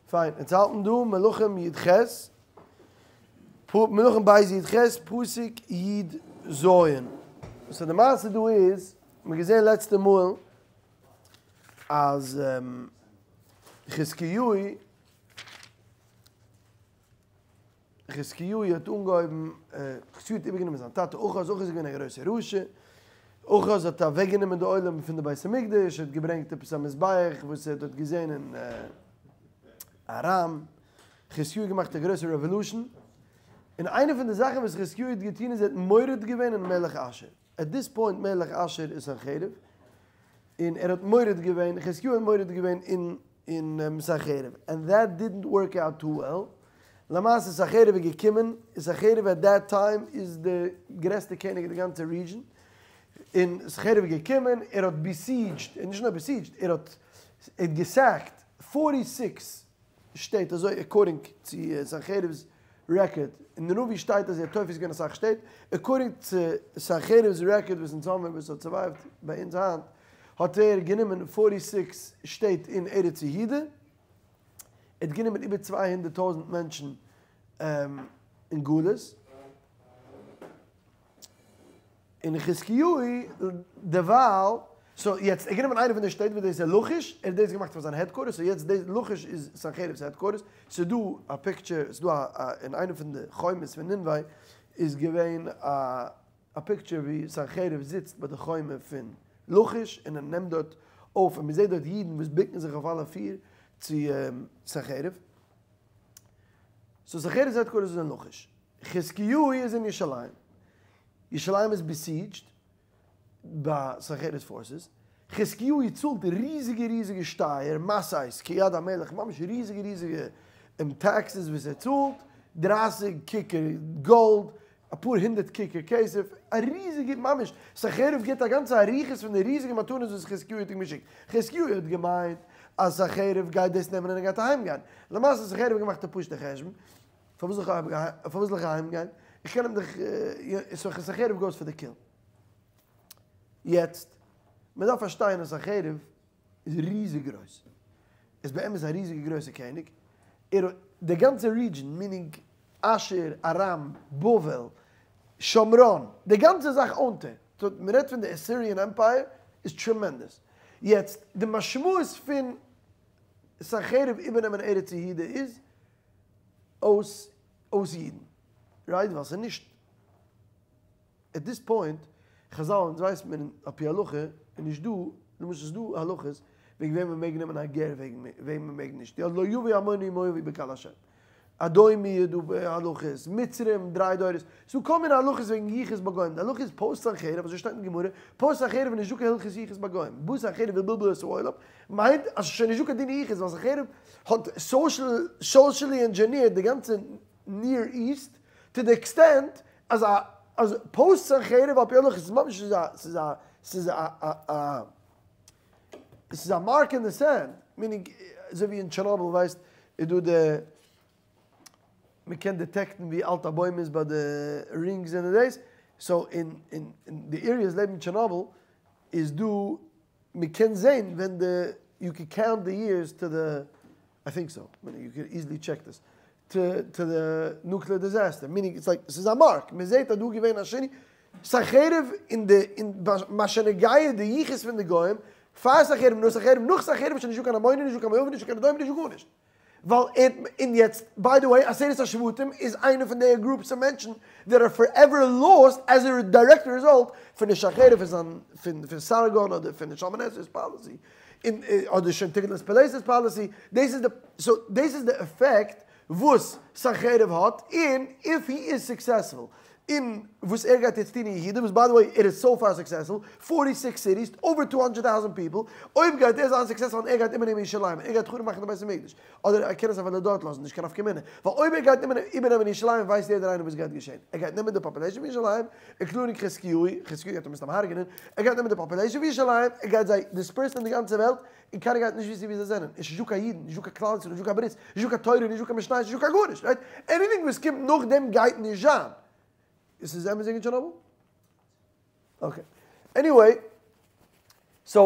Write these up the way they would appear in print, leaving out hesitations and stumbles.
פיין, אונז האלטן דא מלכים י ח, מלכים ב' י ח, פסוק י ז. סאו די מעשה דא איז, מ'האט געזען לעצטע מאל אז חזקיהו, חזקיהו האט אנגעהויבן, חזקיהו האט איבערגענומען זיין טאטע אחז, אחז איז געווען א גרויסער רשע, אחז האט אוועקגענומען די עולם פון די בית המקדש, ער האט געברענגט עפעס א מזבח וואס ער האט דארט געזען אין ארם, חזקיהו האט געמאכט א גרויסע revolution, און איינע פון די זאכן וואס חזקיהו האט געטון איז ער האט מורד געווען אין מלך אשור, at this point מלך אשור איז סנחריב, און ער האט מורד געווען, חזקיהו האט מורד געווען אין אין סנחריב, and that didn't work out too well, למעשה סנחריב איז געקומען, און סנחריב at that time איז די גרעסטע קעניג אין די גאנצע region, און סנחריב איז געקומען, ער האט besieged, און נישט נאר besieged, ער האט ער האט גע sack ט forty six שטעט אזוי according צו סנחריב'ס record, אין די נביא שטייט אז ער האט תופס געווען אסאך שטעט, according צו סנחריב'ס record וואס אונז האבן וואס האט survive ט ביי אונז היינט, האט ער גענומען forty six שטעט אין ארץ יהודה, ער האט גענומען איבער 200 טויזנט מענטשן אין גלות, און חזקיהו דערווייל, so יעצט ער האט גענומען איינע פון די שטעט וואס דאס איז לכיש, ער האט דאס געמאכט פאר זיין headquarters, so יעצט דאס לכיש איז סנחריב'ס headquarters, ס'איז דא א picture, ס'איז דא א אין איינע פון די חומות פון נינווה איז געווען א א picture ווי סנחריב זיצט ביי די חומה פון לכיש און ער נעמט דארט אויף און מ'זעט דארט אידן וואס בוקן זיך אויף אלע פיר צו סנחריב. so סנחריב'ס headquarters איז אין לכיש. חזקיהו איז אין ירושלים. ירושלים איז besieged ביי סנחריב'ס forces. חזקיהו צאלט ריזיגע ריזיגע שטייער, מסות, כיד המלך, ממש ריזיגע ריזיגע taxes וואס ער צאלט, 30 כיכר גאלד, אפאר הונדערט כיכר כסף, א ריזיגע, ממש, סנחריב גיבט א גאנצע אריכות פון די ריזיגע מתנות וואס חזקיהו האט אים געשיקט. חזקיהו האט געמיינט אז סנחריב גייט דאס נעמען און ער גייט אהיימגיין. למעשה סנחריב האט געמאכט א פשוט'ע חשבון, פארוואס זאל איך אהיימגיין? איך קען אים דאך, so סנחריב goes for the kill. יעצט, מען דארף פארשטיין אז סנחריב איז ריזיג גרויס. איז באמת א ריזיגע גרויסע קעניג. ער האט די גאנצע region, meaning אשור, ארם, בבל, שומרון, די גאנצע זאך own ט ער. so מען רעדט פון די Assyrian Empire איז tremendous. יעצט, די משמעות פון סנחריב איבערנעמען ארץ יהודה איז אויס אויס אידן. right? ווייל ס'איז נישט at this point, חזל אונז ווייסט מען על פי הלכה איז נישט דא, למשל ס'איז דא הלכות וועגן וועם מ'מעג נעמען א גר וועגן וועם מ'מעג נישט, יא לא יביא עמוני ומואבי בקהל השם, אדומי איז דא הלכות, מצרים דריי דורות, ס'איז דא כל מיני הלכות וועגן יחוס ביי גוים, די הלכה איז פאוסט סנחריב, אזוי שטייט אין גמרא, פאוסט סנחריב איז נישט דא קיין הלכות יחוס ביי גוים, בא סנחריב ובלבל את העולם, מיינט אז ס'איז שוין נישט דא קיין דיני יחוס ווייל סנחריב האט socially engineered די גאנצע Near East to the extent אז א אז פאוסט סנחריב על פי הלכה ס'איז ממש ס'איז א ס'איז א ס'איז א א ס'איז א mark in the sand, meaning אזוי ווי אין טשערנאביל ווייסט איז דא די מ'קען detect ן ווי אלט א בוים איז ביי די rings און דאס, so אין אין די areas לעבן טשערנאביל איז דא מ'קען זעהן ווען די you can count the years to the I think so, you can easily check this, to to the nuclear disaster, meaning it's like ס'איז א mark, מען זעהט אז דא איז געווען א שינוי, סנחריב אין די אין מה שנוגע די יחוס פון די גוים, פאר סנחריב נאך סנחריב, נאך סנחריב איז שוין נישטא קיין עמוני נישטא קיין מואבי נישטא קיין אדומי נישטא גארנישט, ווייל ער און יעצט by the way עשרת השבטים איז איינע פון די groups פון מענטשן that are forever lost as a direct result פון די סנחריב פון זיין פון פון סרגון אדער פון די שלמנאסר'ס policy. און אדער שוין תגלת פילאסער'ס policy, דאס איז די, so דאס איז די עפעקט וואס סנחריב האט, און if he is successful אין וואס ער גייט יעצט טון אין יהודה, וואס by the way ער איז so far successful, forty six cities, over 200 טויזנט people, אויב גייט ער זיין successful און ער גייט איבערנעמען ירושלים, ער גייט חרוב מאכן די בית המקדש, אדער ער קען עס אפילו דארט לאזן, נישט קיין נפקא מינה, ווייל אויב ער גייט איבערנעמען ירושלים ווייסט יעדער איינער וואס גייט געשען, ער גייט נעמען די population פון ירושלים, including חזקיהו, חזקיהו גייט אים מסתם הרג'נען, ער גייט נעמען די population פון ירושלים, ער גייט זיי disperse ן אין די גאנצע וועלט, און קיינער גייט נישט וויסן ווי זיי זענען, עס איז נישטא קיין אידן, נישטא קיין כלל ישראל, נישטא קיין ברית, נישטא קיין תורה, נישטא קיין משניות, נישטא קיין גארנישט, right? Anything וואס קומט נאכדעם גייט נישט זיין. איז עס אמת וועגן טשערנאבל? Okay. Anyway, so.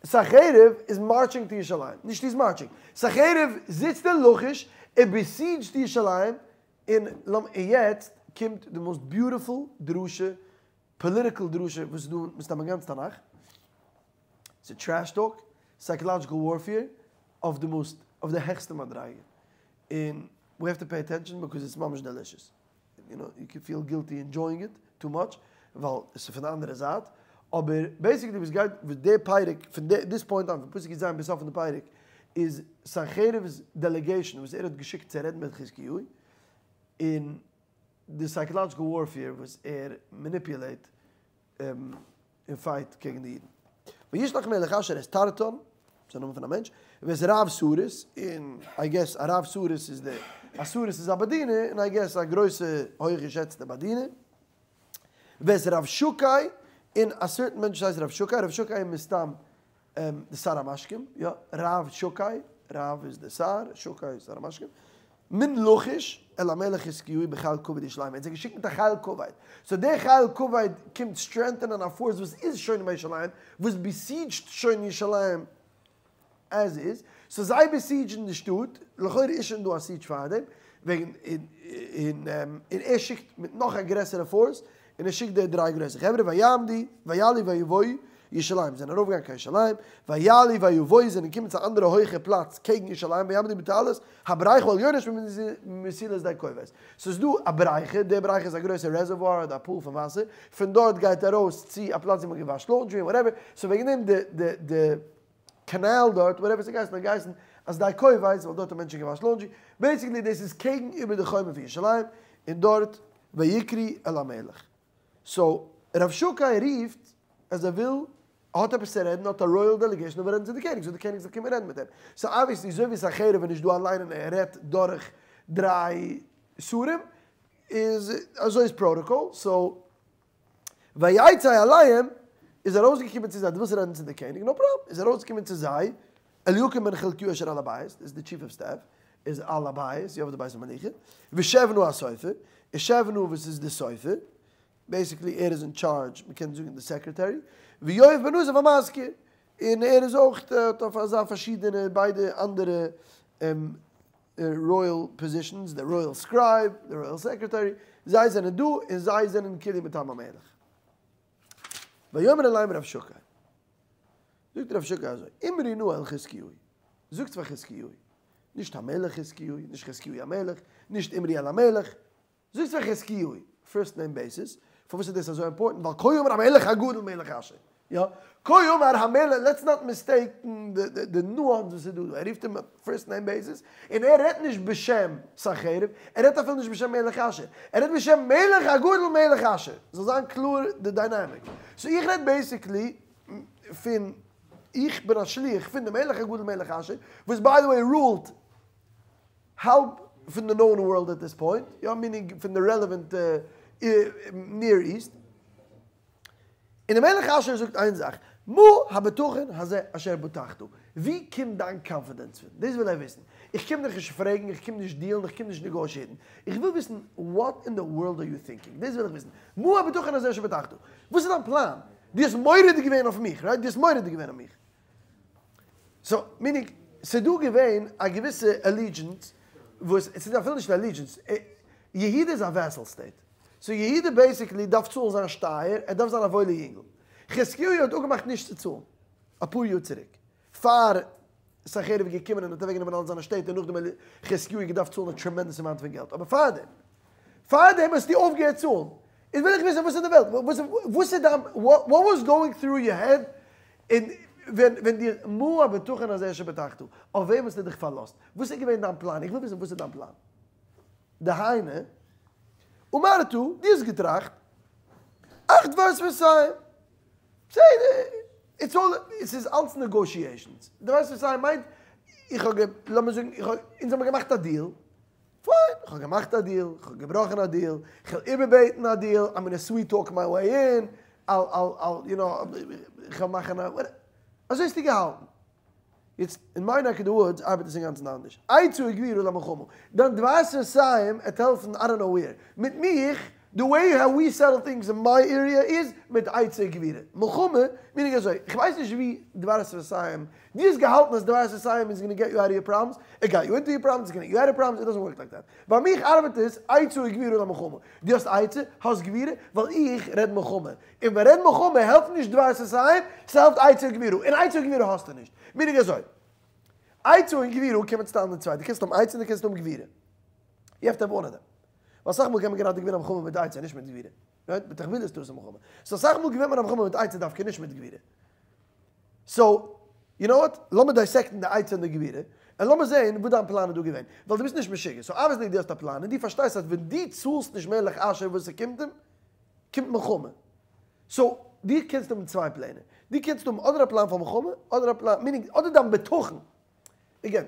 סנחריב איז marching to ירושלים, נישט איז marching, סנחריב זיצט אין לכיש, ער besieged ירושלים, און יעצט קומט די most beautiful דרשה, political דרשה וואס איז דא מסתם אין גאנץ תנך, ס'איז trash talk, psychological warfare, אויף די most, אויף די העכסטע מדריגה, און we have to pay attention because it's ממש delicious. You know, you can feel guilty enjoying it too much, ווייל עס איז פון די אנדערע זייט, אבער basically וואס גייט, וואס די פרק, פון this point on, פון פסוק י"ז ביז סוף פון די פרק, איז סנחריב'ס delegation וואס ער האט געשיקט צו רעדן מיט חזקיהו, און די psychological warfare וואס ער manipulate און fight קעגן די אידן. וישלח מלך אשור את תרתן, ס'איז א נאמען פון א מענטש, ואת רב סריס, און I guess א רב סריס איז די, א סריס איז א באדינער, און I guess א גרויסע הויכגעשעצטע באדינער, ואת רבשקה, און א certain מענטש וואס הייסט רבשקה, רבשקה איז מסתם די שר המשקים, יא, רב שקי, רב איז די שר, שקי איז שר המשקים, מן לכיש אל המלך חזקיהו בחיל כבד ירושלים, ער האט זיי געשיקט מיט א חיל כבד, so דער חיל כבד קומט strengthen ען א force וואס איז שוין אין ירושלים, וואס besieged שוין ירושלים as is, so זיי besiege ן די שטאט, לכאורה איז שוין דא א siege פארדעם, וועגן און און ער שיקט מיט נאך א גרעסערע force, און ער שיקט די דריי גרויסע חברה, ויעמדו, ויעלו ויבואו ירושלים, זענען ארויפגעגאנגען קיין ירושלים, ויעלו ויבואו, זענען געקומען צו א אנדערע הויכע פלאץ קעגן ירושלים, ויעמדו בתעלת הבריכה העליונה שבמסילת שדה כובס. ס'איז דא א בריכה, די בריכה איז א גרויסע reservoir אדער א pool פון וואסער, פון דארט גייט ארויס צו א פלאץ ווי מ'האט געוואשט laundry און whatever, so וועגן דעם די די די קאנאל דארט, whatever ס'האט געהייסן האט געהייסן אז שדה כובס, ווייל דארט האבן מענטשן געוואשט laundry, basically דאס איז קעגן איבער די חומה פון ירושלים, און דארט ויקראו אל המלך. so רבשקה רופט אז ער וויל, ער האט עפעס צו רעדן, האט א royal delegation ער וויל רעדן צו די קעניג, so די קעניג זאל קומען רעדן מיט אים. so obviously אזוי ווי סנחריב איז נישט דא אליין און ער רעדט דורך דריי שרים, איז אזוי איז protocol, so ויצא אליהם איז ארויסגעקומען צו זיי, דו ווילסט רעדן צו די קעניג, no problem, איז ארויסגעקומען צו זיי, אליקים בן חלקיהו אשר על הבית, דאס איז די chief of staff, איז על הבית, יא אויף די בית המלוכה, ושבנא הסופר, און שבנא וואס איז די סופר, basically ער איז אין טשארדזש, מען קען זאגן די secretary, ויואח בן אסף המזכיר, און ער איז אויך האט אויף אזא פארשידענע ביידע אנדערע royal positions, די royal scribe, די royal secretary, זיי זענען דא און זיי זענען כאילו מטעם המלך. ויאמר אליהם רבשקה, זאגט רבשקה אזוי, אמרו נא אל חזקיהו, זאגטס פאר חזקיהו, נישט המלך חזקיהו, נישט חזקיהו המלך, נישט אמרו אל המלך, זאגטס פאר חזקיהו, first name basis, פארוואס איז דאס אזוי important? ווייל כה אמר המלך הגדול מלך אשור, יא, כה אמר המלך, let's not mistake די nuance וואס איז דא דא, ער רופט אים first name basis, און ער רעדט נישט בשם סנחריב, ער רעדט אפילו נישט בשם מלך אשור, ער רעדט בשם מלך הגדול מלך אשור, זאל זיין קלאר די dynamic. so איך רעד basically פון, איך בין א שליח פון די מלך הגדול מלך אשור, וואס by the way ruled האלב פון די known world at this point, יא meaning פון די relevant Near East, און די מלך אשור זאגט איין זאך, מה הבטחון הזה אשר בטחת? ווי קומט דיין confidence פון? דאס וויל ער וויסן. איך קום דיך נישט פרעגן, איך קום נישט deal ן, איך קום נישט negotiate ן. איך וויל וויסן, what in the world are you thinking? דאס וויל איך וויסן. מה הבטחון הזה אשר בטחת? וואס איז דיין פלאן? דו האסט מורד געווען אויף מיך, right? דו האסט מורד געווען אויף מיך. so, meaning, ס'איז דא געווען א געוויסע allegiance וואס, ס'איז אפילו נישט allegiance, יהודה איז א vassal state. so יהודה basically דארף צאלן זיין שטייער, ער דארף זיין א וואוילע יונגל. חזקיהו האט אפגעמאכט נישט צו צאלן, אפאר יאר צוריק, פאר סנחריב איז געקומען און האט אוועקגענומען אלע זיינע שטעט און נאכדעם האט חזקיהו געדארפט צאלן א tremendous amount פון געלט, אבער פארדעם, פארדעם האסטו אויפגעהערט צאלן. איז וויל איך וויסן וואס איז די וועלט, וואס איז דיין, what was going through your head און ווען ווען דיר מה הבטחון הזה אשר בטחת, אויף וועם האסטו דיך פארלאזט, וואס איז געווען דיין פלאן, איך וויל וויסן וואס איז דיין פלאן. דהיינו, אמרת, דו האסט געטראכט, אך דבר שפתיים, בסדר, it's all, עס איז אלץ negotiations, דבר שפתיים מיינט, איך האב גע, לאמיר זאגן, איך האב, אונז האבן געמאכט א deal, פיין, איך האב געמאכט א deal, איך האב געבראכן א deal, איך וועל איבערבעטן א deal, I'm gonna sweet talk my way in, I'll I'll I'll you know, איך וועל מאכן א, אזוי האסטו געהאלטן. יעצט, אין מיין neck of the woods ארבעט עס אינגאנצן אנדערש. עצה וגבורה למלחמה. דיין דבר שפתיים עט העלפן I don't know where. מיט מיך The way how we settle things in my area איז מיט עצה וגבורה. מלחמה, meaning אזוי, איך ווייס נישט ווי דבר שפתיים, דו האסט געהאלטן אז דבר שפתיים איז gonna get you out of your problems, it got you into your problems, it's gonna get you out of problems, it doesn't work like that. ביי מיך ארבעט עס עצה וגבורה אן א מלחמה. דו האסט עצה, האסט גבורה, ווייל איך רעד מלחמה. און ווען רעד מלחמה העלפט נישט דבר שפתיים, ס'העלפט עצה וגבורה. און עצה וגבורה האסטו נישט. Meaning אזוי, עצה און גבורה קומען צוזאמען די צוויי. דו קענסט האבן עצה און דו קענסט האבן גבורה. You have to have one of them. ווייל אסאך מאל קען מען גראדע געווינען א מלחמה מיט עצה נישט מיט גבורה. Right? מיט תחבולות טוט עס א מלחמה. So אסאך מאל געווינט מען א מלחמה מיט עצה דווקא נישט מיט גבורה. So, you know what? לאמיר dissect ן די עצה און די גבורה, און לאמיר זעהן וואס דיין פלאן איז דא געווען. ווייל דו ביסט נישט משוגע. So obviously דו האסט א פלאן, און דו פארשטייסט אז ווען דו צאלסט נישט מלך אשור וואס ס'קומט אים, קומט מלחמה. So, דו קענסט האבן צוויי פלענער. דו קענסט האבן אדער א פלאן פאר מלחמה, אדער א פלאן, meaning, אדער דיין בטחון. Again,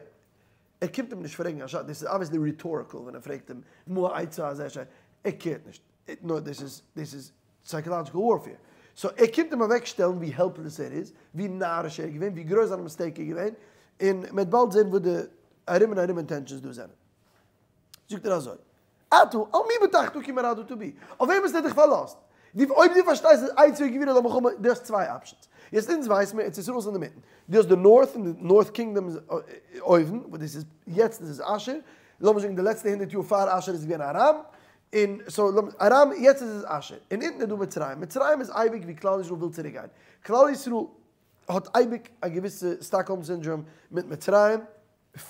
ער קומט אים נישט פרעגן א שאלה, דאס איז obviously rhetorical ווען ער פרעגט אים מה העצה הזה ש, ער care ט נישט, נאר דאס איז דאס איז psychological warfare. So ער קומט אים אוועק שטעלן ווי helpless ער איז, ווי נאריש ער איז געווען, ווי גרויס זיין mistake איז געווען, און מען וועט באלד זען וואס די ארום און ארום intentions דא זענען. זאגט ער אזוי, אתה על מי בטחת כי מרדה אתה בי, אויף וועם האסטו דיך פארלאזט? דו אויב דו פארשטייסט אז עצה וגבורה למלחמה, דו האסט צוויי options. יעצט אונז ווייס מיר, ארץ ישראל איז אינדערמיטן. דו האסט די North און די North Kingdom איז אויבן, וואס דאס איז יעצט איז עס אשור, לאמיר זאגן די לעצטע הונדערט יאר פאר אשור איז געווען ארם, און so לאמיר ארם יעצט איז עס אשור, און אונטן איז דא מצרים, מצרים איז אייביג ווי כלל ישראל וויל צוריק גיין, כלל ישראל האט אייביג א געוויסע Stockholm syndrome מיט מצרים,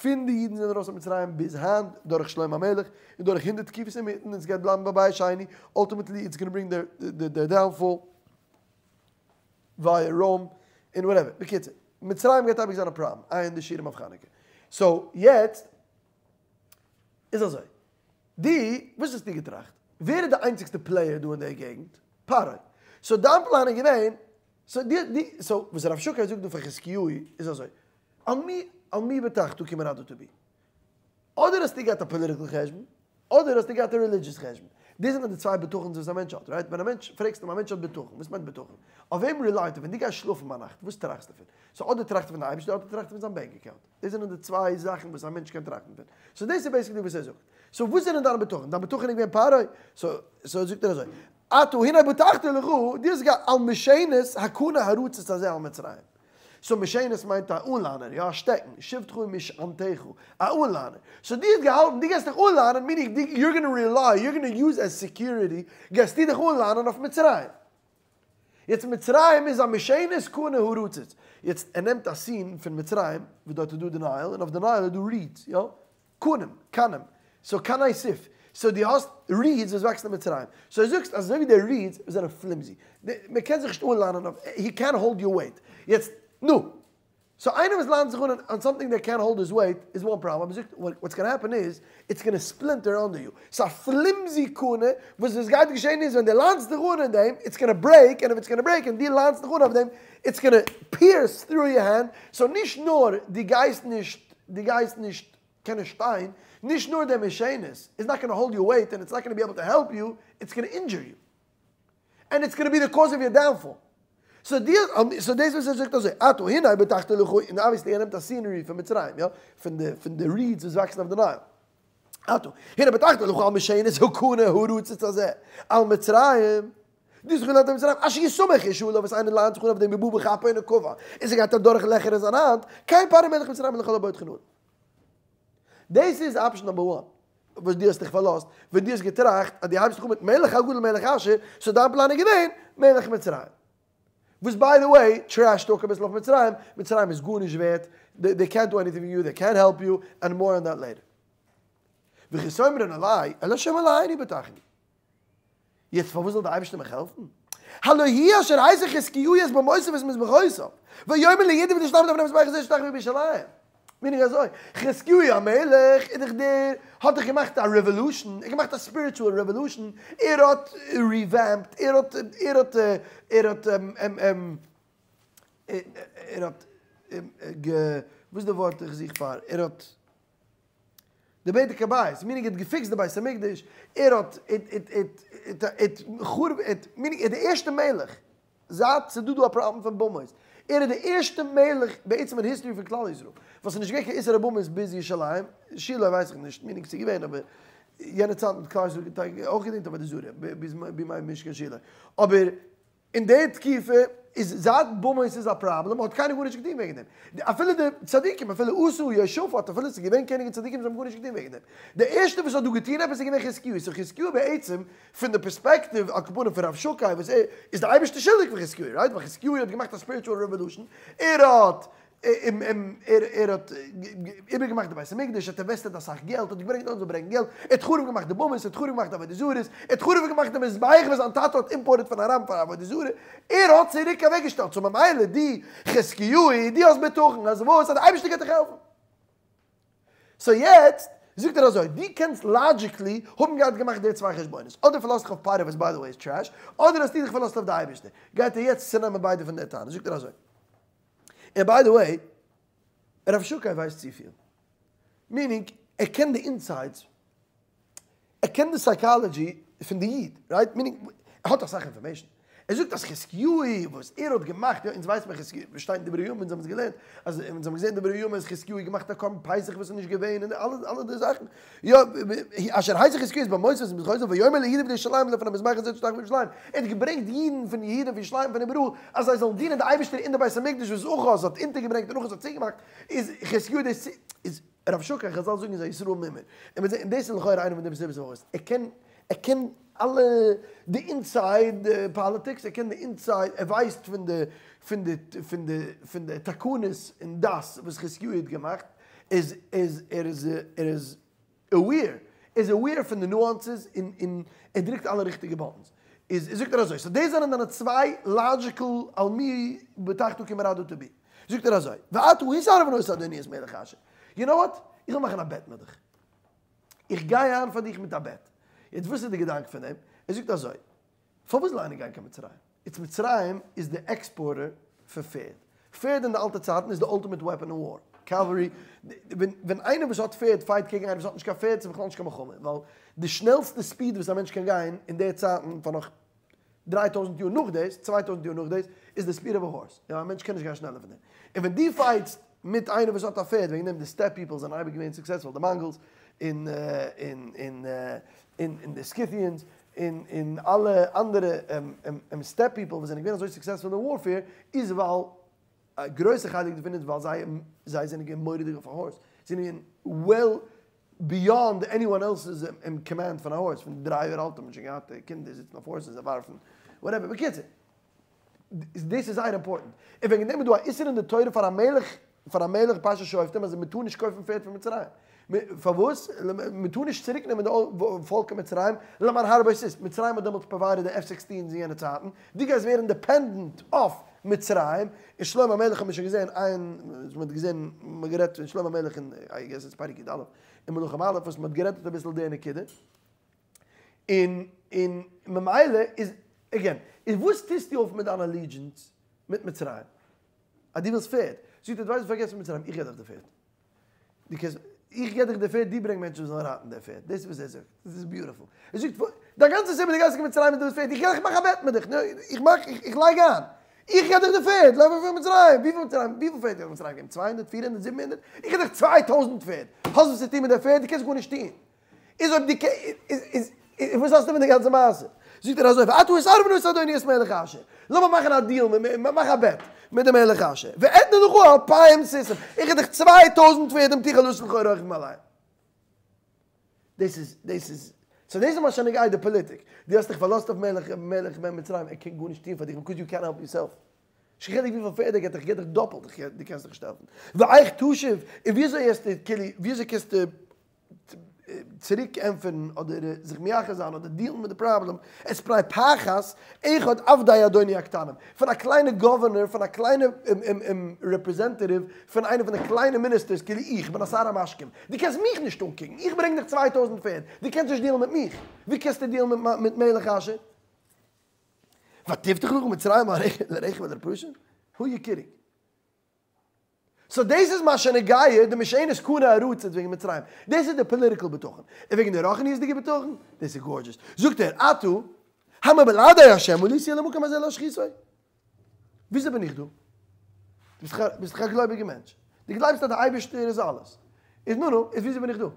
פון די אידן זענען ארויס פון מצרים ביז היינט דורך שלמה המלך און דורך הונדערט תקופות אינמיטן און סגייט בלייבן ביי בית שני, ultimately it's gonna bring their downfall via Rome און whatever, בקיצור מצרים גייט אייביג זיין א פראבלעם, עיין די שיעורים אויף חנוכה. So יעצט איז אזוי, דו וואס האסטו געטראכט? ווער איז די איינציגסטע player דא אין די געגנט? פרעה. So דיין פלאן איז געווען, so די די so וואס רבשקה זאגט דא פאר חזקיהו איז אזוי, על מי על מי בטחת כי מרדה אתה בי? אדער האסטו געהאט א political חשבון, אדער האסטו געהאט א religious חשבון. דאס זענען די צוויי בטחון'ס וואס א מענטש האט, right? ווען א מענטש, פרעגסט אים, א מענטש האט בטחון, וואס מיינט בטחון? אויף וועם rely ט ער? ווען דו גייסט שלאפן ביינאכט, וואס טראכסטו פון? So אדער טראכט ער פון די אייבערשטער, אדער טראכט ער פון זיין bank account. דאס זענען די צוויי זאכן וואס א מענטש קען טראכטן פון. So דאס איז basically וואס ער זאגט. So וואס זענען דיינע בטחון? דיין בטחון איז געווען פרעה? So so זאגט ער אזוי, אתה הנה בטחת לך, דו האסט געהאט על משענת הקנה הרצוץ הזה על מצרים. So משענת מיינט א אנליינער, יא א שטעקן, שבתך ומשענתך, א אנליינער. So דו האסט געהאלטן דו גייסט דיך אנליינען, meaning דו you're gonna rely, you're gonna use as security, גייסטו דיך אנליינען אויף מצרים. יעצט מצרים איז א משענת קנה הרצוץ. יעצט ער נעמט א scene פון מצרים, וואו דארט איז דא די Nile, און אויף די Nile איז דא reeds, יא? קנים, קנים, so קני סוף, so דו האסט reeds וואס וואקסן אין מצרים, so זאגסט אזוי ווי די reeds זענען flimsy, מען קען זיך נישט אנליינען אויף, הי קענט האלד יור וועיט, יעצט נו, so איינער וואס ליינט זיך אן on something that can't hold his weight איז one problem, אבער זאגט what's gonna happen איז it's gonna splinter under you, ס'איז א flimsy קנה, וואס וואס גייט געשען איז ווען דו ליינסט דיך אן אין דעם it's gonna break, און if it's gonna break און דו ליינסט דיך אן אויף דעם it's gonna pierce through your hand, so נישט נאר דו גייסט נישט דו גייסט נישט קענען שטיין, נישט נאר דער משענת איז not gonna hold your weight and it's not gonna be able to help you, it's gonna injure you. And it's gonna be the cause of your downfall. So די, so דאס וואס ער זאגט אזוי, אתה הנה בטחת לך, און obviously ער נעמט א scenery פון מצרים, יא, פון די, פון די reeds וואס וואקסן אויף די Nile. אתה הנה בטחת לך על משענת הקנה הרצוץ הזה, על מצרים, דו האסט געלערנט אין מצרים, אשר יסמך איש עליו וואס איינער ליינט זיך אן אויף דעם ובא בכפו ונקבה, און ס'גייט אדורך לעכער אין זיין האנט, כן פרעה מלך מצרים לכל הבוטחין עליו. דאס איז option number one, וואס דו האסט דיך פארלאזט, ווען דו האסט געטראכט אז דו הייבסט דיך אן מיט מלך הגדול מלך אשור, so דיין פלאן איז געווען מלך מצרים. וואס by the way, trash talk אביסל אויף מצרים, מצרים איז גארנישט ווערט, דעי קענט דו עניטינג פאר יו, דעי קענט העלפ יו, and more on that later. וכי תאמרון אלי, אל השם אלהינו בטחנו. יעצט פארוואס זאל די אייבערשטער מיך העלפן? הלא הוא אשר הסיר חזקיהו את במותיו ואת מזבחותיו, ויאמר ליהודה ולירושלים לפני המזבח הזה ישתחוו בירושלים. Meaning אזוי, חזקיהו המלך איז דאך דער, האט דאך געמאכט א revolution, ער האט געמאכט א spiritual revolution, ער האט revamped, ער האט, ער האט, ער האט, ער האט, גע, וואס איז די ווארט איך זוך פאר, ער האט. די בדק הבית, meaning ער האט געפיקסט די בית המקדש, ער האט חרוב, meaning ער איז די ערשטע מלך, זייט ס'איז דא דא א פראבלעם פון במות, ער איז די ערשטע מלך בעצם אין history פון כלל ישראל, וואס איז נישט געווען קיין איסור הבמות ביז ירושלים, שילה ווייס איך נישט, meaning ס'איז געווען אבער. יענע צייט האט כלל ישראל טאקע אויך געדינט עבודה זרה ביז בימי משכן שילה, אבער אין די תקופה איז זייט במות איז א פראבלעם האט קיינער גארנישט געטון וועגן דעם, אפילו די צדיקים אפילו אסא יהושפט אפילו ס'איז געווען קעניגן צדיקים זיי האבן גארנישט געטון וועגן דעם, די ערשטע וואס האט דא געטון עפעס איז געווען חזקיהו, so חזקיהו בעצם פון די פערספעקטיוו על כל פנים פון רב שקי וואס ער איז די אייבערשטער שולדיג פאר חזקיהו right? ווייל חזקיהו האט געמאכט א spiritual revolution ער האט ער האט איבערגעמאכט די בית המקדש, ער האט invested אסאך געלט, ער האט געברענגט און זאל ברענגען געלט, ער האט חרוב געמאכט די במות, ער האט חרוב געמאכט די עבודה זרות, ער האט חרוב געמאכט די מזבח וואס זיין טאטע האט imported פון ארם פאר עבודה זרה, ער האט צוריק אוועקגעשטעלט, so ממילא דו חזקיהו, דו האסט בטחון אז וואס? אז די אייבערשטער גייט דיך העלפן. so יעצט זאגט ער אזוי, דו קענסט logically האבן געהאט געמאכט די צוויי חשבונות, אדער פארלאזט דיך אויף פרעה וואס by the way איז trash, אדער האסטו דיך פארלאזט אויף די אייבערשטער. גייט ער יעצט צונעמען ביידע פון די טענות, זאגט ער אזוי. און by the way, רב שקי ווייסט צופיל. meaning, ער קען די insights, ער קען די psychology פון די איד, right? meaning, ער האט אסאך information. ער זאגט אז חזקיהו וואס ער האט געמאכט, יא אונז ווייסט מען חזקיהו, וואס שטייט אין דברי הימים, אונז האבן עס געלערנט, אז אונז האבן געזען דברי הימים אז חזקיהו האט געמאכט א קרבן פסח וואס איז נישט געווען, און אלע אלע די זאכן. יא, אשר הסיר חזקיהו את במותיו ואת מזבחותיו ויאמר ליהודה ולירושלים לפני המזבח הזה אשר ישתחוו בירושלים. ער האט געברענגט אידן פון יהודה פון ירושלים פון איבעראל אז זיי זאלן דינען די אייבערשטער אין די בית המקדש וואס אחז האט אונטערגעברענגט און אחז האט צוגעמאכט, איז חזקיהו דאס איז רב שקי חזל זאגן איז א ישראל מומר, און מ'זעט און דאס איז לכאורה איינע פון די סיבות פארוואס ער קען ער קען אלע די inside politics ער קען די inside ער ווייסט פון די פון די פון די פון די תקנות און דת וואס חזקיהו האט געמאכט איז איז ער איז ער איז aware, ער איז aware פון די nuances און און ער דרוקט אלע ריכטיגע buttons. איז זאגט ער אזוי, so דאס זענען דיינע צוויי logical על מי בטחת כי מרדה בי. זאגט ער אזוי, ועתה התערב נא את אדוני את מלך אשור. you know what? איך וויל מאכן א bet מיט דיך. איך גיי איין פאר דיך מיט א bet. יעצט וואס איז די געדאנק פון דעם? ער זאגט אזוי, פארוואס זאל איינער גיין קיין מצרים? איצט מצרים איז די exporter פון פערד. פערד אין די אלטע צייטן איז די ultimate weapon אין war. Cavalry, ווען איינער וואס האט פערד fight קעגן איינער וואס האט נישט קיין פערד, ס'איז בכלל נישט קיין מלחמה, ווייל די שנעלסטע speed וואס א מענטש קען גיין אין די צייטן פאר נאך 3000 יאר נאך דאס, 2000 יאר נאך דאס, איז די speed of a horse. יא, א מענטש קען נישט גיין שנעלער פון דעם. און ווען דו fight סט מיט איינער וואס האט א פערד, וועגן דעם די steppe people זענען אייביג געווען successful, די Mongols און און און און די Scythians, און און אלע אנדערע steppe people וואס זענען געווען אזוי successful אין warfare איז ווייל א גרויסע חלק דערפון איז ווייל זיי זיי זענען געווען מורא'דיג אויף א horse, זיי זענען געווען well beyond anyone else's command פון א horse, פון 3 יאר אלט האט מען שוין געהאט קינדער זיצן אויף horses זיי ווארפן whatever, בקיצור דאס איז זייער important, און וועגן דעם איז דא א איסור אין די תורה פאר א מלך פאר א מלך פרשת שופטים אז מען טאר נישט קויפן פערד פון מצרים. פארוואס? מען טאר נישט צוריק נעמען די פאלק אין מצרים, למען הרבות סוס. מצרים האט דעמאלטס provided די F-16s אין יענע צייטן, דו גייסט ווערן dependent אויף מצרים, און שלמה המלך האט מען שוין געזען איין, מען האט געזען, מען האט גערעדט פון שלמה המלך אין I guess it's פרק י"א אין מלכים א' וואס מען האט גערעדט אביסל די נקודה, און און ממילא איז, again, איז וואס טוסטו אויף מיט דיין allegiance מיט מצרים? אז דו ווילסט פערד, זאגט ער, דו ווייסט פארגעס פון מצרים, איך געב דיך די פערד. דו קענסט, איך געב דיך די פערד, דו ברענג מענטשן וואס זאלן רייטן די פערד. דאס איז וואס ער זאגט. דאס איז beautiful. ער זאגט, דיין גאנצע סיבה דו גייסט קיין מצרים איז דו ווילסט פערד, איך גיי איך מאך א bet מיט דיך, איך מאך, איך לייג איין. איך געב דיך די פערד, לויף פון מצרים. וויפיל מצרים, וויפיל פערד האט מצרים געגעבן? 200, 400, 700? איך געב דיך 2000 פערד. האסט וואס צו טון מיט די פערד? דו קענסט גארנישט טון. איז אויב דו איז איז וואס האסטו מיט די גאנצע מעשה? זאגט ער אזוי, ועתה התערב נא את אדוני את מלך אשור, לאמיר מאכן א deal, מאך א bet מיט די מלך אשור, ואתנה לך אלפים סוסים, איך גיב דיך 2000 פערד אם תוכל לתת לך רוכבים עליהם. דאס איז, דאס איז, so דאס איז מה שנוגע די פאליטיק, דו האסט דיך פארלאזט אויף מלך, מלך בן מצרים, ער קען גארנישט טון פאר דיך, because יו קענט העלפ יורסעלף. נישט קיין חילוק וויפיל פערד ער געט דיך, ער געט דיך דאפלט, דו קענסט דיך נישט העלפן. ואיך תשיב, און וויאזוי האסטו, כאילו, וויאזוי קענסטו צוריק ענטפערן אדער זיך מייחס זיין אדער deal ן מיט די פראבלעם, את פני פחת אחד עבדי אדוני הקטנים, פון א קליינע governor, פון א קליינע representative, פון איינע פון די קליינע ministers, כאילו איך בין א שר המשקים, דו קענסט מיך נישט אנקוקן, איך ברענג דיך 2000 פערד, דו קענסט נישט deal ן מיט מיך, ווי קענסטו deal ן מיט מלך אשור? ותפתח לך מצרים לרכב ולפרשים? Who you kidding? So דאס איז מה שנוגע די משענת קנה ארצות וועגן מצרים. דאס איז די political בטחון. און וועגן די רוחניות'דיגע בטחון, דאס איז gorgeous. זאגט ער, עתה, המבלעדי השם עליתי אל המקום הזה להשחיתו. וויאזוי בין איך דא? דו ביסט דאך א גלויביגער מענטש. דו גלייבסט אז דער אייבערשטער איז אלעס. איז נו נו, איז וויאזוי בין איך דא?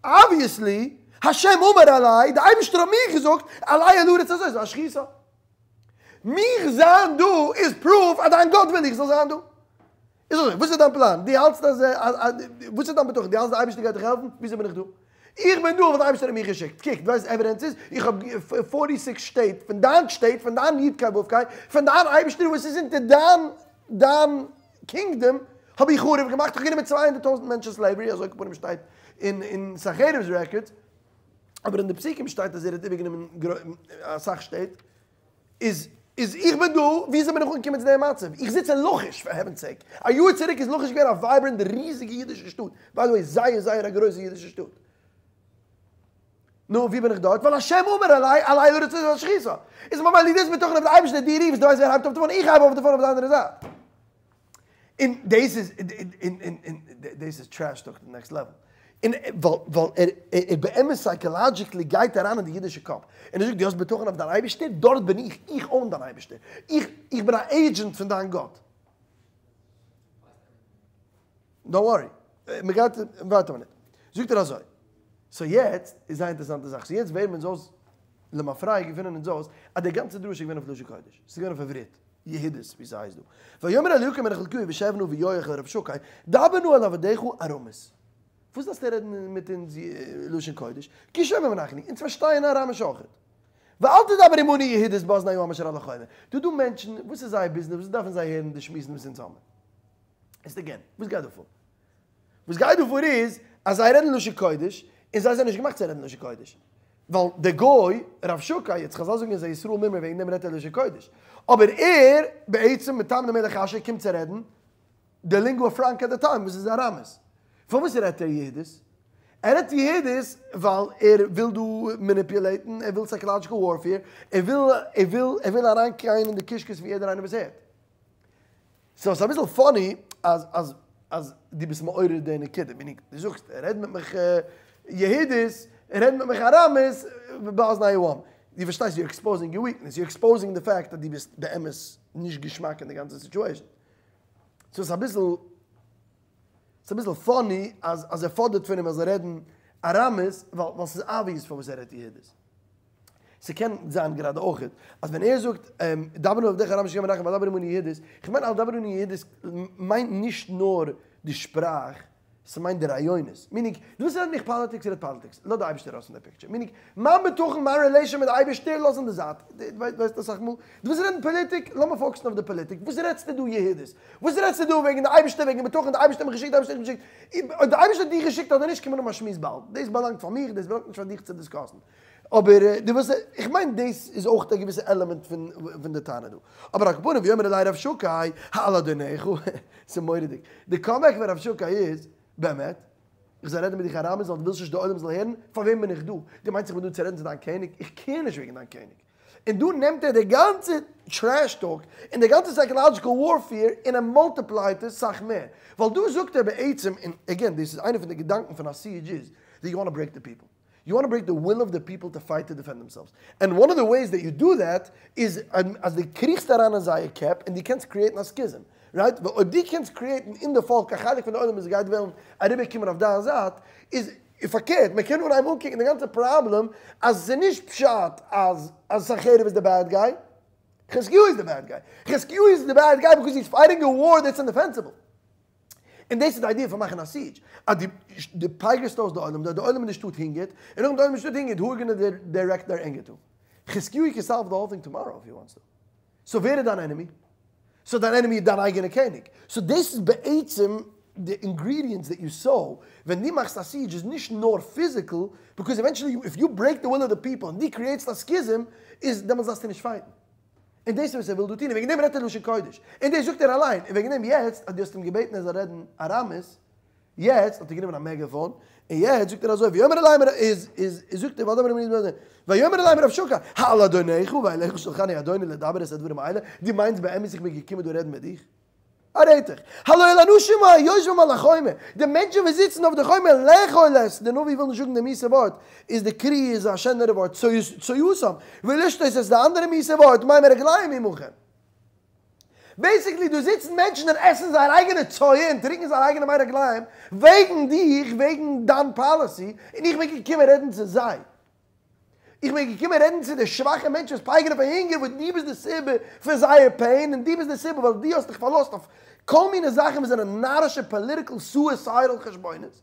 Obviously! השם אמר אלי, די אייבערשטער האט מיר געזאגט, עלה אל הארץ הזאת ואשחיתה. מיך זיין דא איז proof אז דיין גאט וויל איך זאל זיין דא. איז אזוי, וואס איז דיין פלאן? דו האלטסט אז וואס איז דיין בטחון? דו האלטסט די אייבערשטער גייט דיך העלפן? וויאזוי בין איך דא? איך בין דא ווייל די אייבערשטער האט מיך געשיקט. קוק, דו ווייסט evidence איז, איך האב 46 שטעט פון דיין שטעט, פון דיין יוד קיי וואו קיי, פון דיין אייבערשטער וואס איז אונטער דיין דיין kingdom, האב איך חרוב געמאכט, איך האב גענומען 200,000 מענטשן slavery, אזוי כפנים שטייט אין סנחריב'ס records, אבער אין די פסוקים שטייט אז ער האט איבערגענומען אסאך שטעט, איז איך בין דא, וויאזוי בין איך אנגעקומען צו דעם מצב? איך זיץ אין לכיש, for heaven's sake. א יאר צוריק איז לכיש געווען א vibrant ריזיגע אידישע שטאט. By the way, זייער זייער א גרויסע אידישע שטאט. נו, ווי בין איך דארט? ווייל השם אמר אלי, עלה אל הארץ הזאת ואשחיתה. איז ממילא דאס בטחון אויף די אייבערשטער, דו רופסט, דו ווייסט ווער הייבט אויף די phone, איך הייב אויף די phone אויף די אנדערע זייט. און דאס איז, און דאס איז trash talk to next level. און ווייל ער באמת psychologically גייט אריין אין די אידישע קאפ. און ער זאגט, דו האסט בטחון אויף דיין אייבערשטער, דארט בין איך, איך own דיין אייבערשטער. איך בין א agent פון דיין גאט. Don't worry. מען גייט ווייטער מינוט. זאגט ער אזוי. So יעצט איז זייער אינטערעסאנטע זאך. So יעצט ווערן אונז אויס, למפרע געפינען אונז אויס, אז די גאנצע דרשה איז געווען אויף לשון קודש. ס'איז געווען אויף עברית. יהודית, ווי ס'הייסט דא. ויאמר אליקים מלך חלקיהו ושבנא ויואח אל רבשקה, דבר נא אל עבדיך ארמית. וואס דארפסטו רעדן מיט אונז לשון קודש? כי שומעים אנחנו, אונז פארשטייען אראמיש אויכעט. ואל תדבר עמנו יהודית באזני העם אשר על החומה. דא דא מענטשן, וואס איז זייער ביזנעס, וואס דארפן זיי הערן די שמועסן וואס אונז האבן? איז again, וואס גייט דא פאר? וואס גייט דא פאר איז, אז זיי רעדן לשון קודש, און זיי זענען נישט געמאכט צו רעדן לשון קודש. ווייל דער גוי, רבשקה, יעצט חזל זאגן אז א ישראל מומר וועגן דעם רעדט ער לשון קודש. אבער ער, בעצם, מטעם די מלך אשור קומט צו רעדן די lingua franca at the time, וואס איז אראמיס. פארוואס רעדט ער יהודית? ער רעדט יהודית ווייל ער וויל דא manipulate ן, ער וויל psychological warfare, ער וויל, ער וויל, ער וויל אריינקריען אין די קישקעס פון יעדער איינער וואס הערט. So ס'איז אביסל funny אז, אז, אז דו ביסט מעורר די נקודה, meaning, דו זאגסט, רעד מיט מיך יהודית, רעד מיט מיך אראמיס, באזני העם. דו פארשטייסט, you're exposing your weakness, you're exposing the fact אז דו ביסט באמת נישט געשמאק אין די גאנצע situation. So ס'איז אביסל, ס'איז אביסל funny אז, אז ער פאדערט פון אים אז ער זאל רעדן אראמיס, ווייל, ווייל ס'איז obvious פארוואס ער רעדט יהודית. ס'קען זיין גראדע אויכעט, אז ווען ער זאגט, דבר נא אל עבדיך ארמית כי שומעים אנחנו ואל תדבר עמנו יהודית, איך מיין אל תדבר עמנו יהודית מיינט נישט נאר די שפראך, ס'מיינט די רעיונות. Meaning, דו ווילסט רעדן מיך politics, רעד politics. לאז די אייבערשטער ארויס פון די picture. Meaning, מיין בטחון, מיין relation מיט די אייבערשטער, לאז אין די זייט. ווייסט אסאך מאל, דו ווילסט רעדן פאליטיק, לאמיר focus ן אויף די פאליטיק. וואס רעדסטו דא יהודית? וואס רעדסטו דא וועגן די אייבערשטער, וועגן בטחון, די אייבערשטער האט מיך געשיקט, די אייבערשטער האט מיך געשיקט. אויב די אייבערשטער האט דיך געשיקט אדער נישט, קומען נאך א שמועס באלד. דאס באלאנגט פאר מיך, דאס באלאנגט נישט פאר דיך צו discuss ן. אבער דו ווילסט, איך מיין דאס איז אויך א געוויסע עלעמענט פון די טענה דא. אבער על כל פנים, ויאמר אלי רבשקה, האל אדונך, ס'איז מורא'דיג. די comeback פון רבשקה איז, באמת, איך זאל רעדן מיט דיך אראמיש, ווייל דו ווילסט נישט די עולם זאל הערן, פאר וועם בין איך דא? דו מיינסט איך בין דא צו רעדן צו דיין קעניג? איך care נישט וועגן דיין קעניג. און דא נעמט ער די גאנצע trash talk און די גאנצע psychological warfare און ער multiply ט עס סאך מער. ווייל דא זאגט ער בעצם, און again, דאס איז איינע פון די געדאנקען פון א siege איז, that you want to break the people. You want to break the will of the people to fight to defend themselves. And one of the ways that you do that is אז דו קריכסט אריין אין זייער קעפ און דו קענסט create ן א schism. Right? ווייל אויב דו קענסט create ן אין די פאלק א חלק פון די עולם וואס גייט וועלן אריבערקומען אויף דיין זייט, איז פארקערט, מען קען אנהייבן אנקוקן די גאנצע פראבלעם אז עס איז נישט פשט אז אז סנחריב איז די bad guy, חזקיהו איז די bad guy. חזקיהו איז די bad guy because he's fighting a war that's indefensible. און דאס איז די idea פון מאכן א siege, אז דו פייגערסט אויס די עולם, די עולם אין די שטאט הונגערט, און נאכדעם די עולם אין די שטאט הונגערט, who are gonna direct their anger to? חזקיהו can solve the whole thing tomorrow if he wants to. So ווער איז דיין enemy? So דיין enemy איז דיין אייגענע קעניג. So דאס איז בעצם די ingredients that you sow, ווען דו מאכסט א siege איז נישט נאר physical, because eventually if you break the will of the people און דו create סט א schism, איז דעמאלטס דארפסטו נישט fight ן. און דאס איז וואס ער וויל דא טון, און וועגן דעם רעדט ער לשון קודש. און דאס זאגט ער אליין. און וועגן דעם יעצט אז דו האסט אים געבעטן ער זאל רעדן אראמיש, יעצט האט ער גענומען א megaphone, און יעצט זאגט ער אזוי, ויאמר אלי מר איז איז זאגט ער, ויאמר אלי רבשקה, האל אדונך ואליך שלחני אדוני לדבר את הדברים האלה, דו מיינסט באמת איך בין געקומען דא רעדן מיט דיך? א רעטעך. הלא אל האנשים היושבים על החומה, די מענטשן וואס זיצן אויף די חומה, לאכול את, די נביא וויל נישט זאגן די מיאוסע ווארט, איז די קרי איז א שענערע ווארט, צויתם, ולשתות את די אנדערע מיאוסע ווארט, מים הרגליים עמכם. Basically דא זיצן מענטשן און עסן זייער אייגענע צואה און טרינקען זייער אייגענע מי רגליים וועגן דיך, וועגן דיין policy, און איך בין געקומען רעדן צו זיי. איך בין געקומען רעדן צו די שוואכע מענטשן וואס פייגערן פאר הונגער וואס דו ביסט די סיבה פון זייער pain און דו ביסט די סיבה ווייל דו האסט דיך פארלאזט אויף כל מיני זאכן וואס זענען נארישע political suicidal חשבונות.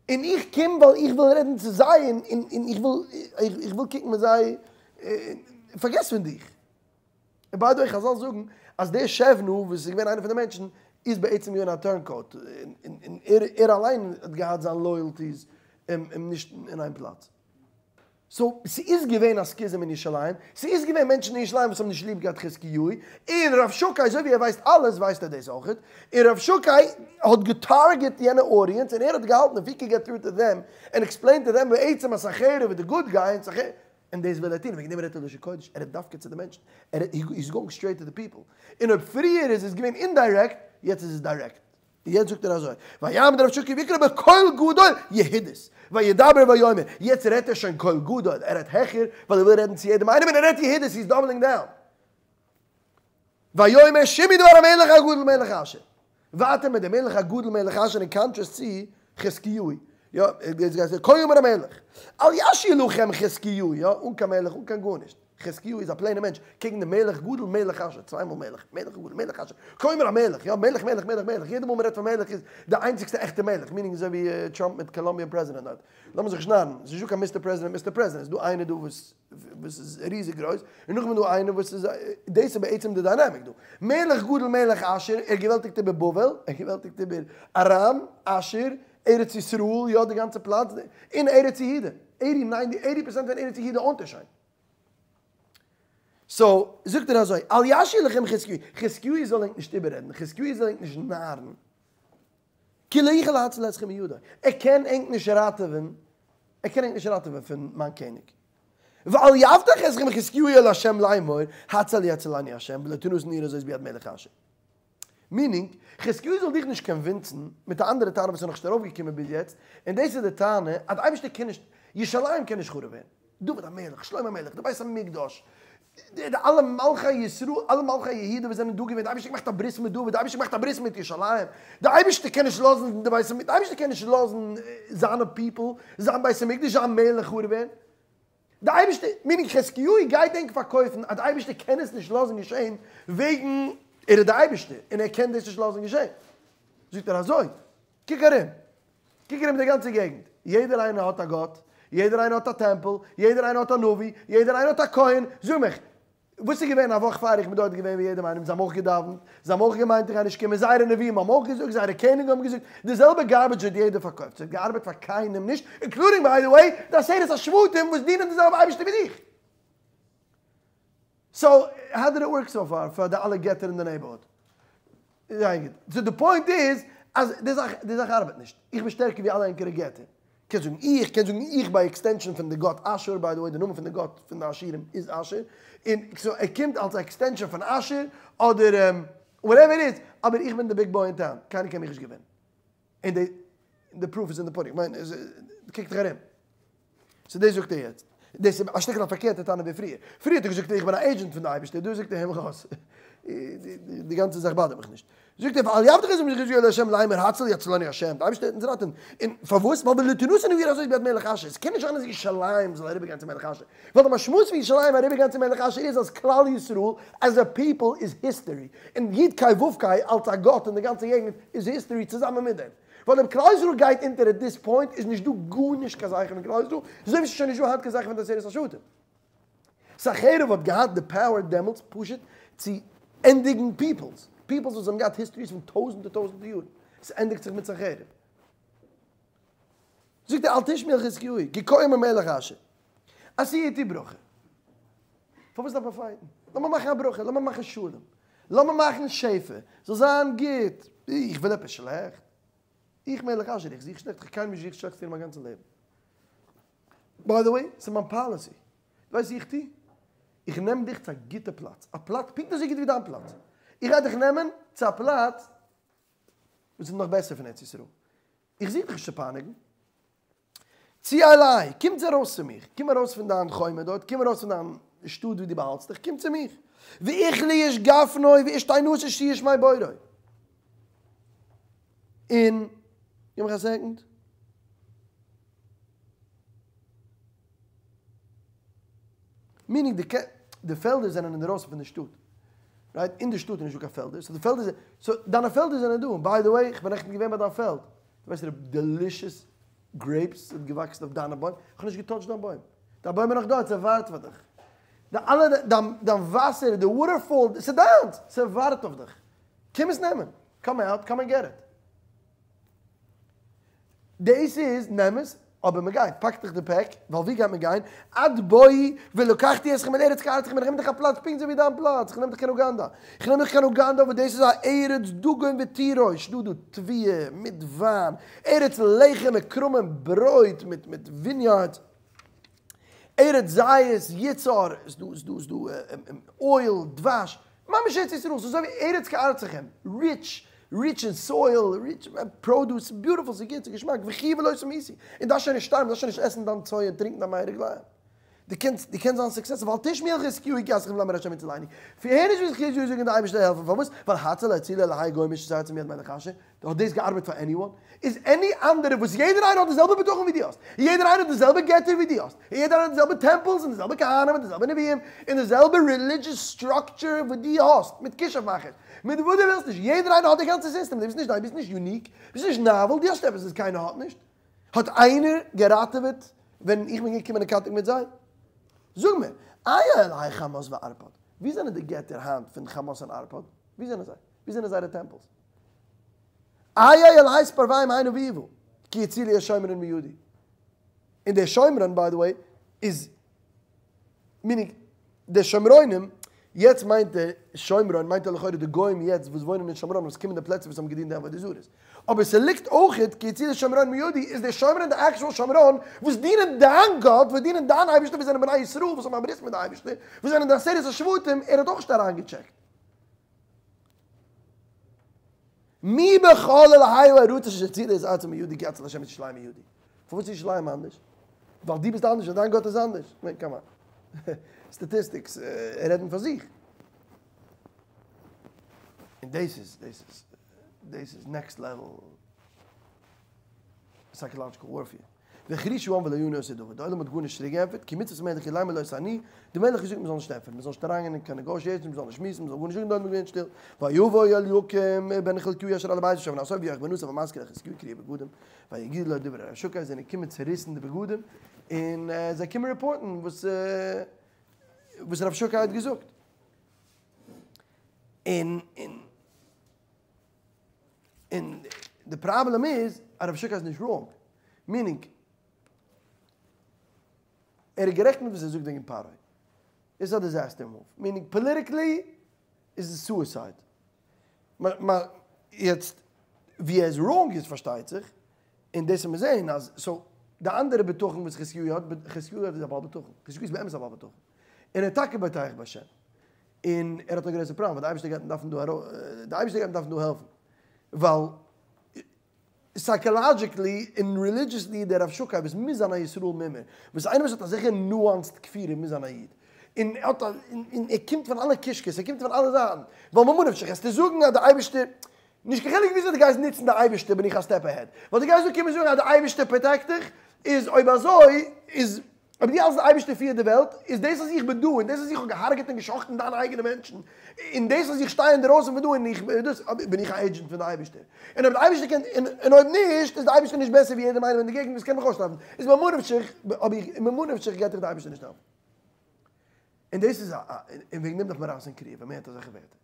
און איך קום ווייל איך וויל רעדן צו זיי און איך וויל איך וויל קוקן מיט זיי, פארגעס פון דיך. און by the way חזל זאגן אז דער שבנא וואס איז געווען איינער פון די מענטשן איז בעצם געווען א turncoat און ער אליין האט געהאט זיין loyalties נישט אין איין פלאץ. So ס'איז געווען א schism אין ירושלים, ס'איז געווען מענטשן אין ירושלים וואס האבן נישט ליב געהאט חזקיהו, און רב שקי אזוי ווי ער ווייסט אלעס ווייסט ער דאס אויכעט, און רב שקי האט גע target יענע audience און ער האט געהאלטן if he can get through to them and explain to them בעצם אז סנחריב איז די good guy און סנחריב און דאס וויל ער טון, וועגן דעם רעדט ער לשון קודש, ער רעדט דווקא צו די מענטשן, ער רעדט, he is going straight to the people, און אויב פריער איז עס געווען indirect, יעצט איז עס דירעקט. און יעצט זאגט ער אזוי, ויעמד רבשקה ויקרא בקול גדול יהודית, וידבר ויאמר, יעצט רעדט ער שוין קול גדול, ער רעדט העכער, ווייל ער וויל רעדן צו יעדעם איינעם און ער רעדט יהודית, he is doubling down. ויאמר שמעו דבר המלך הגדול מלך אשור. ווייטער מיט דעם מלך הגדול מלך אשור אין contrast צו חזקיהו. יא, יעצט גייסטו, כה אמר המלך, אל ישיא לכם חזקיהו, יא, אן קיין מלך, אן קיין גארנישט. חזקיהו איז א plain ע מענטש, קעגן דעם מלך גדול מלך אשור, צוויי מאל מלך, מלך גדול מלך אשור, כה אמר המלך, יא, מלך מלך מלך מלך, יעדע מאל מען רעדט פון מלך איז די איינציגסטע עכטע מלך, meaning אזוי ווי טראמפ מיט Colombian president דארט, לאמיר זיך נישט נארן, ס'איז נישטא קיין Mister President Mister President, ס'איז דא איינער דא וואס וואס איז ריזיג גרויס, און נאכדעם איז דא איינער וואס איז, דאס איז בעצם די dynamic דא, מלך גדול מלך אשור, ער געוועלטיגט איבער בבל, ער געוועלטיגט איבער ארם, אשור, ארץ ישראל, יא די גאנצע פלאץ, און ארץ יהודה, eighty ninety, eighty percent פון ארץ יהודה own ט ער שוין. So, זאגט ער אזוי, אל ישיא לכם חזקיהו, חזקיהו זאל ענק נישט איבעררעדן, חזקיהו זאל ענק נישט נארן, כי לא יוכל להציל אתכם מידו, ער קען ענק נישט ראטעווען, ער קען ענק נישט ראטעווען פון מיין קעניג. ואל יבטח אתכם חזקיהו אל ה' לאמור, הצל יצילני ה', ולא תנתן העיר הזאת ביד מלך אשור. Meaning, חזקיהו זאל דיך נישט convince ן מיט א אנדערע טענה וואס איז נאכנישט ארויפגעקומען ביז יעצט, און דאס איז די טענה אז די אייבערשטער קען נישט, ירושלים קען נישט חרוב ווערן, דוד המלך, שלמה המלך, די בית המקדש, די אלע מלכי ישראל, אלע מלכי יהודה וואס זענען דא געווען, די אייבערשטער געמאכט א ברית מיט דוד, די אייבערשטער געמאכט א ברית מיט ירושלים, די אייבערשטער קען נישט לאזן די בית המקדש, די אייבערשטער קען נישט לאזן זיינע people, זיין בית המקדש, זיין מלך חרוב ווערן. די אייבערשטער, meaning חזקיהו גייט ענק פארקויפן אז די אייבערשטער קען עס נישט לאזן געשען וועגן ער איז די אייבערשטער און ער קען דאס נישט לאזן געשען. זאגט ער אזוי, קוק ארום, קוק ארום די גאנצע געגנט, יעדער איינער האט א גאט, יעדער איינער האט א טעמפל, יעדער איינער האט א נביא, יעדער איינער האט א כהן, זאג מיך, וואס איז געווען א וואך פאר איך בין דארט געווען ווי יעדעם איינעם, זיי האבן אויך געדאווענט, זיי האבן אויך געמיינט איך גיי נישט קומען, זייערע נביאים האבן אויך געזאגט, זייערע קעניגן האבן געזאגט, די זעלבע garbage האט יעדער פארקויפט, ס'האט געארבעט פאר קיינעם נישט, including by the way די עשרת השבטים וואס דינען די זעלבע אייבערשטער ווי דיך. So how did it work so far פאר די אלע געטער אין די neighborhood? זייער גוט. So די point איז אז די זאך די זאך ארבעט נישט. איך בין שטערקער ווי אלע ענקערע געטער. קען זאגן איך, קען זאגן איך by extension פון די גאט אשור, by the way די נאמען פון די גאט פון די אשורים איז אשור, און so ער קומט אלס א extension פון אשור אדער whatever it is, אבער איך בין די big boy אין town, קיינער קען מיך נישט געווינען. און די די proof איז אין די pudding, כ'מיין קוק דיך ארום. So דאס זאגט ער יעצט. דאס איז א שטיקל א פארקערטע טענה ווי פריער. פריער האט ער געזאגט איך בין א agent פון די אייבערשטער, דא זאגט ער הער מיך אויס, די גאנצע זאך באדערט מיך נישט. זאגט ער ואל יבטח אתכם חזקיהו אל ה' לאמר הצל יצילני ה', די אייבערשטער וועט אונז ראטעווען. און פארוואס? ווייל ולא תנתן העיר הזאת ביד מלך אשור. עס קען נישט זיין אז ירושלים זאל אריבערגיין צו מלך אשור. ווייל די משמעות פון ירושלים אריבערגיין צו מלך אשור איז אז כלל ישראל as a people איז history, און יוד קיי וואו קיי אלס א גאט אין די גאנצע געגנט איז history צוזאמען מיט דעם. ווייל אויב כלל ישראל גייט אונטער at this point איז נישט דא גארנישט קיין זכר פון כלל ישראל, אזוי ווי ס'איז שוין נישט דא היינט קיין זכר פון די עשרת השבטים. סנחריב האט געהאט די power דעמאלטס פשוט צו ענדיגן peoples, peoples וואס האבן געהאט histories פון טויזענטער טויזענטער יארן, ס'ענדיגט זיך מיט סנחריב. זאגט ער אל תשמעו אל חזקיהו, כי כה אמר מלך אשור, עשו אתי ברכה. פארוואס דארף מען fight ן? לאמיר מאכן א ברכה, לאמיר מאכן שלום, לאמיר מאכן שפע, זאל זיין גוט. איך וויל עפעס שלעכט? איך מלך אשור, איך זוך שלעכט? איך האב קיינמאל נישט געזוכט שלעכטס אין מיין גאנצן לעבן. By the way, ס'איז מיין policy. דו ווייסט וואס איך טו? איך נעם דיך צו א גוטע פלאץ, א פלאץ פונקט אזוי גוט ווי דיין פלאץ. איך גיי דיך נעמען צו א פלאץ וואס איז נאך בעסער פון ארץ ישראל. איך זוך דיך נישט צו פייניגן. צאי אלי, קומט ארויס צו מיך, קום ארויס פון דיין חומה דארט, קום ארויס פון דיין שטאט וואו דו באהאלטסט דיך, קום צו מיך. ואכלו איש גפנו ואיש תאנתו שתיו משמי בורו. און, גיב מיך א second. Meaning די די פעלדער זענען אינדערויסן פון די שטאט. Right? אין די שטאט איז נישטא קיין פעלדער. So די פעלדער זענען, so דיינע פעלדער זענען דא. און by the way, איך בין נעכטן געווען ביי דיין פעלד. דו ווייסט די delicious grapes האט געוואקסן אויף דיינע בוים? איך האב נישט געטאטשט דיין בוים. דיין בוים איז נאך דארט, ס'ווארט פאר דיך. די אלע דיין דיין וואסער, די waterfall, ס'דיינס! ס'ווארט אויף דיך. קום עס נעמען. Come out, come and get it. דאס איז נעם עס, אבער מען גייט, פאק דיך די פעק, ווייל ווי גייט מען גיין? עד בואי ולקחתי אתכם אל ארץ כארצכם, איך נעם דיך א פלאץ פונקט אזוי ווי דיין פלאץ, איך נעם דיך קיין אוגאנדא, איך נעם דיך קיין אוגאנדא וואס דאס איז א ארץ דגן ותירוש, דא דא תבואה מיט וויין, ארץ לחם וכרמים, ברויט מיט מיט vineyards, ארץ זית יצהר, איז דא איז דא איז דא oil, דבש, ממש ארץ ישראל, ס'איז אזוי ווי ארץ כארצכם, rich, rich אין soil, rich produce, beautiful, ס'איז גוט, ס'איז געשמאק, וחיו ולא תמותו, און דארפסט שוין נישט שטארבן, דארפסט שוין נישט עסן דיין צואה און טרינקן דיין מי רגליים. דו קענסט, דו קענסט זיין successful, ואל תשמעו אל חזקיהו כי אתכם לאמר השם יצילני. הער נישט ווי חזקיהו זאגט די אייבערשטער העלפן, פארוואס? ווייל הצל הצילה אלהי גוים אשר ארצם מיד מלך אשור, האט דאס געארבעט פאר anyone? איז any אנדערע וואס יעדער איינער האט די זעלבע בטחון ווי דו האסט, יעדער איינער האט די זעלבע געטער ווי דו האסט, יעדער איינער האט די זעלבע temples און די זעלבע כהנים און די זעלבע נביאים און די זעלבע religious structure וואס דו האסט, מיט כישוף מאכערס, מיט וואס דו ווילסט נישט, יעדער איינער האט די גאנצע סיסטעם, דו ביסט נישט, דו ביסט נישט unique, ביסט נישט novel, דו האסט עפעס וואס קיינער האט נישט. האט איינער געראטעוועט ווען איך בין געקומען אין קאנטאקט מיט זיי? זאג מיר, איה אלהי חמת וארפד, ווי זענען די געטער היינט פון חמת און ארפד? ווי זענען זיי? ווי זענען זייערע temples? איה אלהי שפרווים הנה ועיבה, כי הצילו השומרון מידי. און דער שומרון by the way איז meaning די שומרונים, יעצט מיינט דער שומרון מיינט ער לכאורה די גוים יעצט וואס וואוינען אין שומרון וואס קומען די פלעצער וואס האבן געדינט די עבודה זרות. אבער ס'ליגט אויכעט כי הצילו שומרון מידי איז דער שומרון די actual שומרון וואס דינען דיין גאט וואס דינען דיין אייבערשטער וואס זענען בני ישראל וואס האבן א ברית מיט די אייבערשטער וואס זענען די עשרת השבטים ער האט אויך נישט אריינגעטשעקט. מי בכל אלהי הארצות אשר הצילו את ארצם מידי כי יציל השם את ירושלים מידי. פארוואס איז ירושלים אנדערש? ווייל דו ביסט אנדערש און דיין גאט איז אנדערש? כ'מיין come on. Statistics רעדן פאר זיך. און דאס איז דאס איז דאס איז next level psychological warfare. והחרישו העם ולא ענו אותו דבר, די עולם האט גארנישט צוריק געענטפערט, כי מצות מלך היא לאמר לא תענו, די מלך האט געזאגט מען זאל נישט ענטפערן, מען זאל נישט אריינגיין אין קיין negotiations, מען זאל נישט שמועסן, מען זאל גארנישט זאגן, די עולם איז געווען שטיל. ויבוא אליקים בן חלקיהו אשר על הבית ושבנאתו ויואח בן אסף המזכיר אל חזקיהו קרועי בגדים, ויגידו לו דברי רבשקה, זיי זענען געקומען צוריסן די בגדים, און זיי קומען רעפארטן וואס וואס רבשקה האט געזאגט. און און און די פראבלעם איז אז רבשקה איז נישט wrong. Meaning, ער איז גערעכט מיט וואס ער זאגט וועגן פרעה. איז א disaster move. Meaning, politically איז עס suicide. יעצט, ווי ער איז wrong איז פארשטייט זיך, און דאס וועט מען זעהן אז, so, די אנדערע בטחון וואס חזקיהו האט, חזקיהו האט איז א בעל בטחון. חזקיהו איז באמת א בעל בטחון. און ער איז טאקע בוטח בהשם. און ער האט א גרויסע פראבלעם, ווייל די אייבערשטער גייט אים דארפן דא די אייבערשטער גייט אים דארפן דא העלפן. ווייל psychologically און religiously דער רבשקה וואס מוז זיין א ישראל מומר, וואס איינער וואס האט אזעלכע nuanced כפירה מוז זיין א איד. און ער האט א, און ער קומט פון אלע קישקעס, ער קומט פון אלע זייטן. ווייל ממה נפשך, וועסטו זאגן אז די אייבערשטער, נישט קיין חילוק וויאזוי דו גייסט נוצן די אייבערשטער בין איך א step ahead. ווייל דו גייסט דא קומען זאגן אז די אייבערשטער protect דיך, איז אויב אזוי איז אויב דו האלסט די אייבערשטער פירט די וועלט, איז דאס אז איך בין דא, און דאס אז איך האב געהארגעט און גע'שחט'ן דיינע אייגענע מענטשן, און דאס אז איך שטיי אינדערויסן פון דא און איך דאס, בין איך א agent פון די אייבערשטער. און אויב די אייבערשטער קען, און אויב נישט, איז די אייבערשטער נישט בעסער ווי יעדעם איינעם אין די געגנט וואס קען מיך אויסשטארבן. איז ממה נפשך, אויב איך, ממה נפשך גייט דיך די אייבערשטער נישט העלפן. און דאס איז א, און וועגן דעם דארף מען רייסן קריעה ווען מען הערט אזעלכע ווערטער.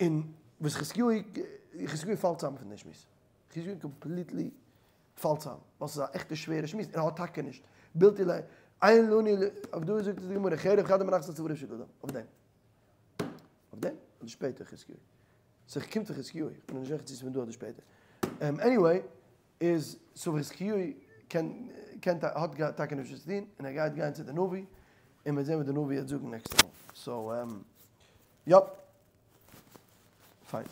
און וואס חזקיהו, חזקיהו פאלט צאם פון די שמועס. חזקיהו completely פאלט צאם, ווייל ס'איז א עכטע שווערע שמועס, און ער האט טאקע נישט, בלתי ל, אין לנו, אויף דא זאגט די גמרא, חרב חדה מונחת על צווארו של אדם, אויף דעם. אויף דעם? אדער שפעטער חזקיהו? ס'קומט פון חזקיהו, איך בין נישט זיכער צו ס'איז פון דא אדער שפעטער. Anyway, איז so חזקיהו קען, קען, האט טאקע נישט וואס צו טון, און ער גייט גיין צו די נביא, און מ'וועט זען וואס די נביא וועט זאגן נעקסטע מאל. So, יאפ. פיין.